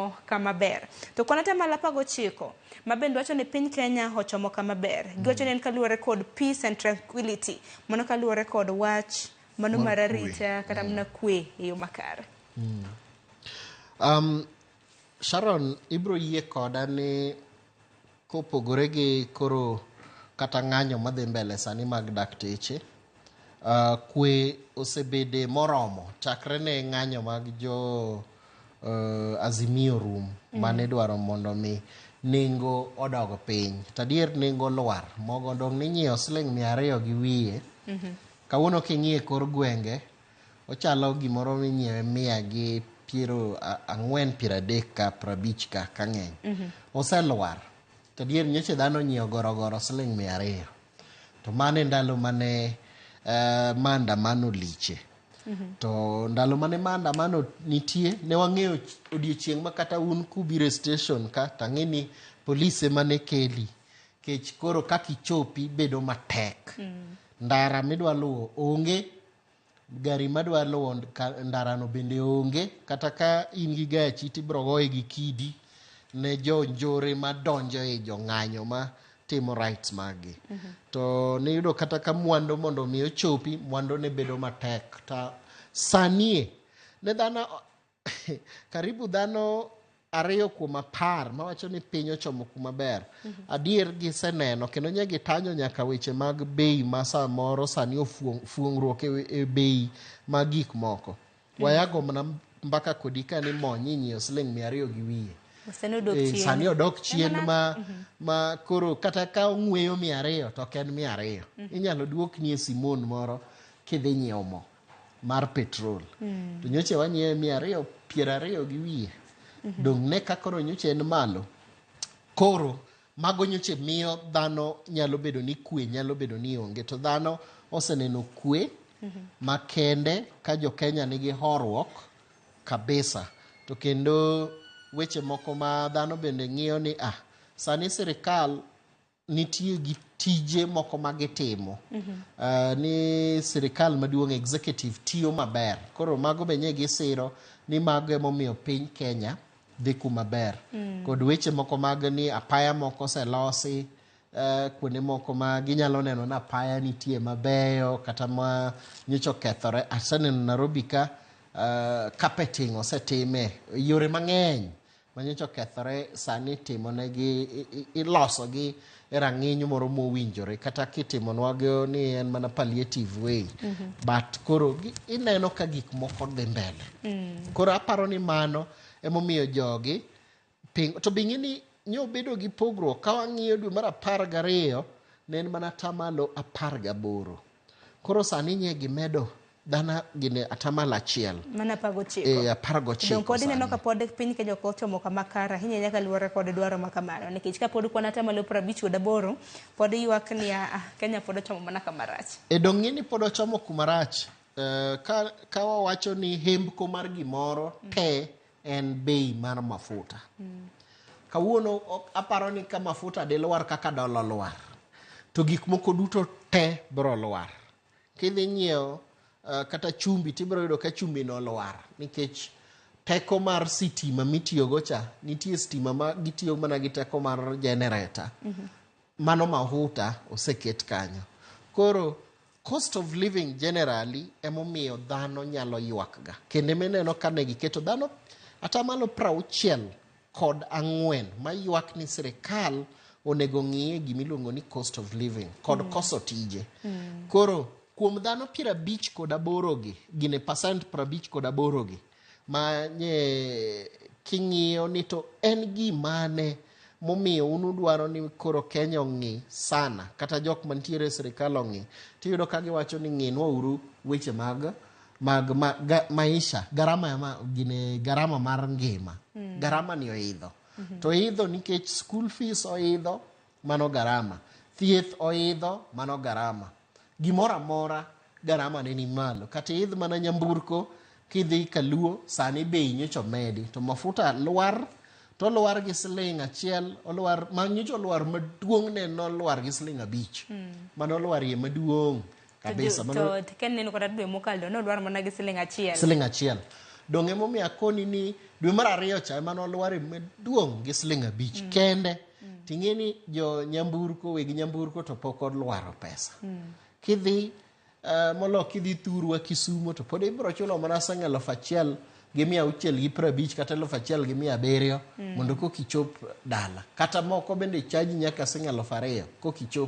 ochomo kama ber. To kwan atamalo 19 ma bende wacho ni piny Kenya ochomo kama ber. Giwacho ni en kaluwore kod peace and tranquility. Mano kaluwore kod wach mano Mar mar kwe. arita kata mana kwe e yo makare. Sharon, ibro yie koda ni kopogore gi koro kata ng'anyo madhi mbele sani mag dakteche, kwe osebede moromo chakre ne ng'anyo mag jo Azimio rum mane idwaro mondo mi nengo odog piny. To adier nengo lwar, mogo dong' ninyiewo siling 200 gi wiye. Kawuono king'iyo e kor gwenge, ochalo gimoro minyiewe 140, 30 ka 50 ka kang'eny. Oselwar. To adier nyocha dhano onyiewo gorogoro siling 200. To mano e ndalo mane maandamano liche. To ndalo mane maandamano nitie, ne wang'eyo odiochieng' ma kata un kubiro e station ka, tang'e ni polise mane keli. Kech koro kaka ichopi bedo matek. Ndara midwa luwo onge, gari madwa luwo ndarano bende onge, kata ka in gi gachi tibro goye gi kidi ne jo njore madonjo e jong'anyo ma timo rights maggi. To niyudo kata ka mwandu mondo mi ochopi, mwandu ne bedo matek. Ta sanie ne dhano karibu dhano 2 kuom 10 mawacho ni piny ochomo kuma ber. Adier giseneno kendo nye gitanyo nyaka weche mag bei ma samoro sani ofuong'ruok e bei mag gik moko. Wayago mana mbaka kodi ka ni mo nyinyiewo siling 200 gi wiye. Sani odok chien. Sani odok chien ma koro kata ka ong'weyo 200 to ok en 200. Inyalo duokni e simon moro kidhi nyiewo mo mar petrol. To nyocha wanyiewe 220 gi wiye. Dong' ne ka koro nyocha en malo. Koro mago nyocha miyo dhano nyalo bedo ni kwe nyalo bedo ni onge. To dhano oseneno kwe makende ka jo Kenya nigi horuok kabisa. To kendo weche moko ma dhano bende ng'iyo ni sani sirikal nitie gi tije moko ma gitimo. Ni sirikal maduong' executive tiyo maber. Koro mago be nye gisiro ni mago emomiyo piny Kenya dhi kuma ber. Kod weche moko mag ni apaya moko oselosi, kuonde moko ma ginyalo neno ni apaya nitie mabeyo kata ma nyocha okethore. Aseneno Nairobi ka carpeting osetime yore mang'eny manyocha okethore sani itimonegi, ilosogi e rang'iny moro mowinjore kata kitimonwa go ni en mana palliative way. But koro ineno ka gik moko dhi mbele. Koro aparo ni mano emomiyo jogi ping, to bing'e ni nyobedo gi pogruok ka wang'iyo dwe mar 12 ne en mana atamalo 18. Koro sani nye gimedo dhana gine atamalo 1. Mana 19. 19. Dong pod ineno ka pod piny Kenya ok ochomo kama kare ahinya ahinya kaluwore kod dwaro ma kamano. Nikech ka pod kwan atamalo 58 pod ywak ni Kenya pod ochomo mana kama rach. Dong ng'e ni pod ochomo kuma rach. Ka wawacho ni hembko mar gimoro te en bei mar mafuta. Kawuono aparo ni ka mafuta dilwar kaka dola lwar, to gik moko duto te biro lwar. Kidhi nyiewo kata chumbi tibiro yudo ka chumbi no lwar nikech teko mar sitima mitiyogo cha, nitie stima ma gitiyo mana gi teko mar generator. Mano mafuta oseket kanyo. Koro cost of living generally emomiyo dhano nyalo ywak ga. Kendo mineno ka ne giketo dhano atamalo 64 maywak ni sirikal onego ng'iye gimiluongo ni cost of living kod koso tije. Koro kuom dhano 58 gi, gine percent 58 gi, ma nye king'iyo ni to en gimane momiyo un udwaro ni koro Kenya ong'i sana, kata jok mantiere e sirikal ong'i, tiyudo ka giwacho ni ng'inwa uru weche mag maisha, garama ma, gine garama mar ngima. Garama ni oidho. To oidho nikech school fees oidho, mano garama. Thieth oidho, mano garama. Gimoro amora garama ne ni malo. Kata idh mana nyamburko kidhi Kaluo, sani bei nyocha omedi. To mafuta lwar, to lwar gi siling 1, olwar, ma nyocha olwar maduong' ne nolwar gi siling 5. Mano olwarie maduong' kabisa. To ken neno kata dwe mokalo, nolwar mana gi siling 1. Siling 1. Dong' emomiyo akoni ni dwe mar ariyo cha ema nolware maduong' gi siling 5 kende. Ting'e ni jo nyamburko, weg nyamburko to pok olwaro pesa. Kidhi molo kidhi thurwa Kisumo to pod ibiro chulo mana siling 1650 kata 1700 mondo koka ichop dala. Kata moko bende chaji nyaka siling 2000 koka ichop.